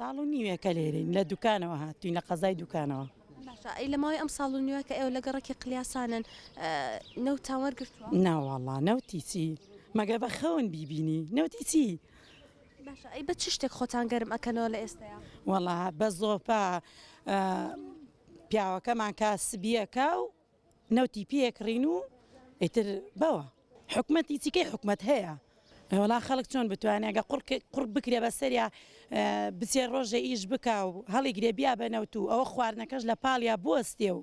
ساڵ و نیوێکە لێرەین لە دوکانەوە هاتوین لە قەزای دوکانەوە. باشە ئەی لە ماوەی ئەم ساڵ و نیوە کە ئێوە لە گەڕەکی قلیاسانن نەوتتان وەرگرتووە؟ ناوەڵا نەوتی چی مەگەر بە خەون بیبینی نەوتی چی؟ باشە ئەی بە چ شتێک خۆتان گەرم ئەکەنەوە لە ئێستایا؟ وەڵا بە زۆپا پیاوەکەمان کاسبیەکە و نەوتی پێکڕین و ئیتر بەوە حکومەتی چی کەی حکومەت هەیە وەڵا خەڵک چۆن بتوانێت گە قوڕ قوڕ بکرێ بەسەریا بچێ ڕۆژێ ئیش بکا و هەڵیگرێ بیا بە نەوت و ئەوە خواردنەکەش لە پاڵیا بوەستێ و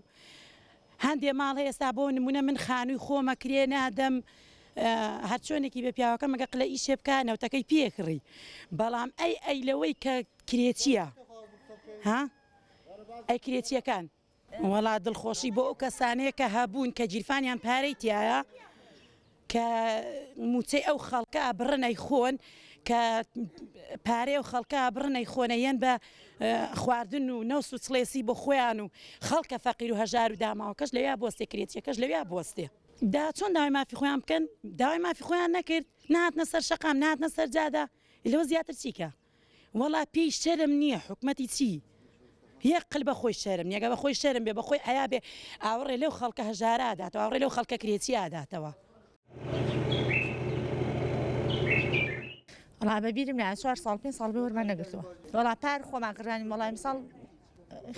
هەندێ ماڵ هەیە ئێستا بۆ نمونە من خانووی خۆمە کرێ نادەم هەرچۆنێکی بێ پیاوەکەم ئەگە قلە ئیشێ بکا نەوتەکەی پێکڕی بەڵام ئەی ئەی لەوەی کە کرێچیە ها ئەی کرێچیەکان وەڵا دڵخۆشی بۆ ئەو کەسانەیە کە هەبوون کە گیرفانیان پارەی تایە کە موچەی ئەو خەڵکە ئەبڕن ئەیخۆن کە پارەی ئەو خەڵکە ئەبڕن ئەیخۆن ئەیەن بە خواردن و نەوس و چڵێسی بۆ خۆیان و خەڵکە فەقیر و هەژار و داماوەکەش لەویا بوەستێ کرێچیەکەش لەویا بوەستێ. دا چۆن داوای مافی خۆیان بکەن داوای مافی خۆیان نەکرد نەهاتنە سەر شەقام نەهاتنە سەر جادە لەوە زیاتر چیکە وەڵا پێی شەرم نییە حکومەتی چی یەک قل بە خۆی شەرم نییە گە بە خۆی شەرم بێ بە خۆی حەیا بێ ئاوڕێ لەو خەڵکە هەژارە ئەداتەوە ئاوڕێ لەو خەڵکە کرێچیە ئەداتەوە. وەڵا بە بیرم نایە چوار ساڵ پێنج ساڵ بێ وەرمان نەگرتووە وەڵا پار خۆمان کڕانین وەڵا ئیمساڵ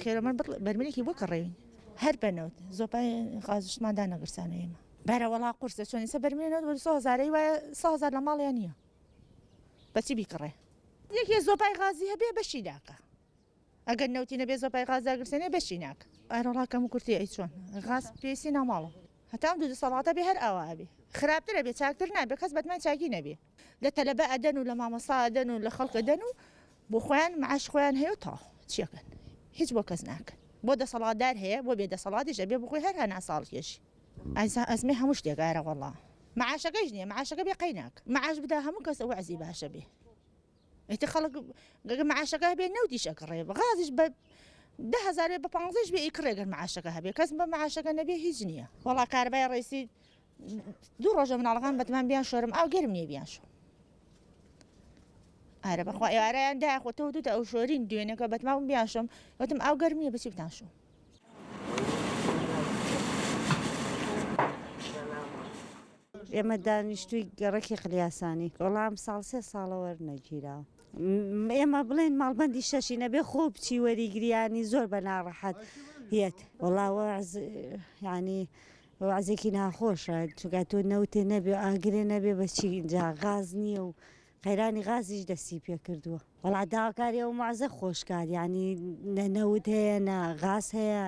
خێرەمە بڕ بەرملێکی بۆ کڕێوین هەر بە نەوت زۆپای غازشمان دانەگرسانە ئێمە بەرە وەڵا قورسە چۆن ئیسە بەرملێ نەوت بە 200 هەزارەی وایە 100 هەزار لە ماڵیان نییە بەچی بیکڕێ یەکێ زۆپای غازی هەبێ بەشی ناکا ئەگەر نەوتی نەبێ زۆپای غاز داگرسێنێ بەشی ناکا. ئەرەڵا کەم و کورتی ئەی چۆن غاز پێویستی ناوماڵە هەتا ئەم دوو دەسەڵاتە بێ هەر ئاوا ئەبێ خراپتر ئەبێ چاکتر نابێ کەس بەتمای چاکی نەبێ لە تەلەبە ئەدەن و لە مامۆستا ئەدەن و لە خەڵک ئەدەن و بۆ خۆیان معاش خۆیان هەیە و تەواو چیەکەن هیچ بۆ کەس ناکەن بۆ دەسەڵاتدار هەیە بۆ بێ دەسەڵاتیش ئەبێ بۆ خۆی هەر هەناساڵکێشی. ئەزا ئەزمەی هەموو شتێک ئارە وەڵا معاشەکەیش نییە معاشەکە بێ قەیناک معاش بدا هەموو کەس وەعزی باشە بێ ئیتر خەڵک گەگە معاشەکە هەبێ نەوتیش ئەکڕێ غازیش بە دە هەزار بێ بە پانزەیش بێ ئیکڕێ گەر معاشەکە هەبێ کەس بە معاشەکە نەبێ هیچ نییە وەڵا کارەبای ڕێسی دوو ڕۆژە مناڵەکان بەتمان بیان شۆرم ئاو گەرم نییە بیان شۆم ئارە بەخوا ئێوارەیان دایە خۆ تۆ دوتە ئەو شۆرین دوێنێکە بەتمام بیان شۆم وتم ئاو گەرم نییە بچی بتان شۆم. ئێمە دانیشتووی گەڕەکی قلیاسانی وەڵا ئەمساڵ سێ ساڵە وەرنەگیراوە ئێمە بڵێن ماڵبەندی شەشی نەبێ خۆ بچی وەریگریانی زۆر بە ناڕەحەت یەت وەڵا وەعز یعنی وەعزێکی ناخۆشە چونکە تۆ نەوتێ نەبێ ئاگرێ نەبێ بەچی جا غاز نییە و قەیرانی غازیش دەستی پێکردووە. وەڵا داواکاری ئەو مەعزە خۆش کات یانی نە نەوت هەیە نە غاز هەیە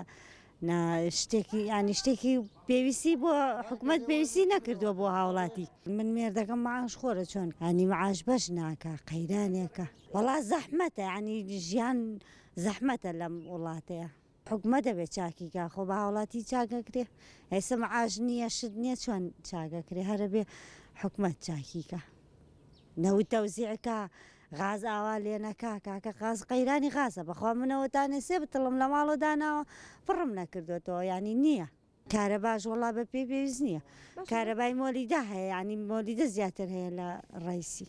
نە شتێکی ینی شتێکی پێویستی بۆ حکومەت پێویستی نەکردووە بۆ هاوڵاتی من مێردەکەم معاش خۆرە چۆن ینی معاش بەش ناکە قەیرانێکە وەڵا زەحمەتە ینی ژیان زەحمەتە لەم وڵاتەیە. حکومەت دەبێت چاکی کا خۆ بە هاوڵاتی چاک ئەکرێ ئێستا معاش نییە شت نییە چۆن چاک ئەکرێ هەرە بێ حکومەت چاکی کا نەوت تەوزیع کا غاز ئاوا لێ نەکا کاکە غاز قەیرانی غازە بەخوا منەوە تانێ سێ بتڵم لە ماڵەوە داناوە پڕم نەکردوێتەوە یعنی نییە کارەباش وەڵا بە پێی پێویست نییە کارەبای مۆلیدە هەیە یعنی مۆلیدە زیاتر هەیە لە ڕیسی.